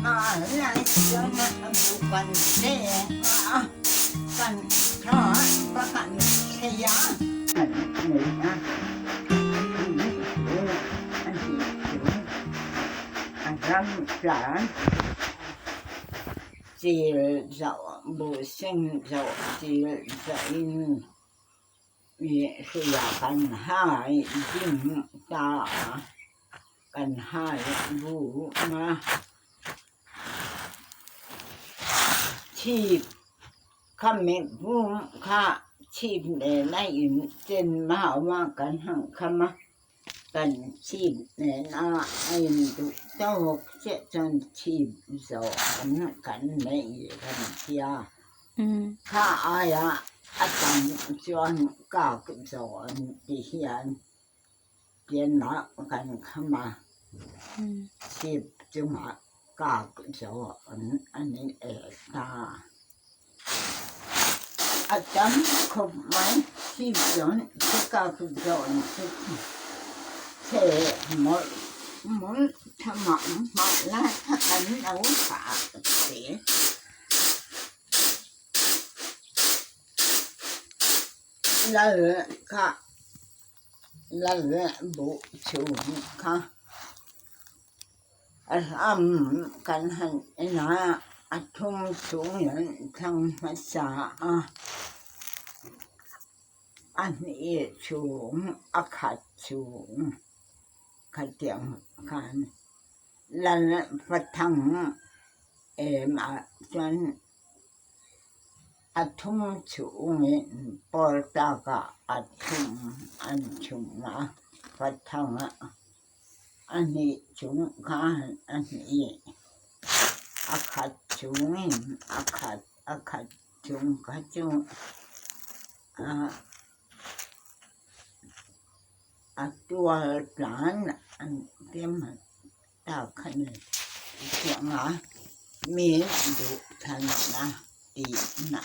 Lai chuan a bu kan che a, kan tha ka kan thei a. An nei a, an nih chu a nih chu a ram tlan chil zoh buh sing zoh chil zoh in Hruia kan hai ding ta a, kan hai bu a. Chhip kha mehbum kha chhip nen a in chen mau a kan han kham a, kan chhip nen a a in duh tawk chiah chuan chhip zawh kan nei kan tia. Kha aia a tam chuan kak zawn ti hian pianah kan kham a, chhip chungah kak zawn a ni leh ta. A tam khawp mai chhip zawn chu kak zawn chu chhe mawlh mawlh tha mah mah lai kha kan lo thah si. Lal kha lal buh chhung kha a hlam kan han en a, a thum chhung in thlang hmasa a, a hnih chhung a khat chhung khatiang khan lal pathang Emah chuan a thum chhungin pawl tlakah a thum an chhum a, pathangah a hnih chung khan a hnih a khat chungin a khat a khat chung kha chu a tual tlan an tem Tak kha ni chuanga mi duh thanna tihna.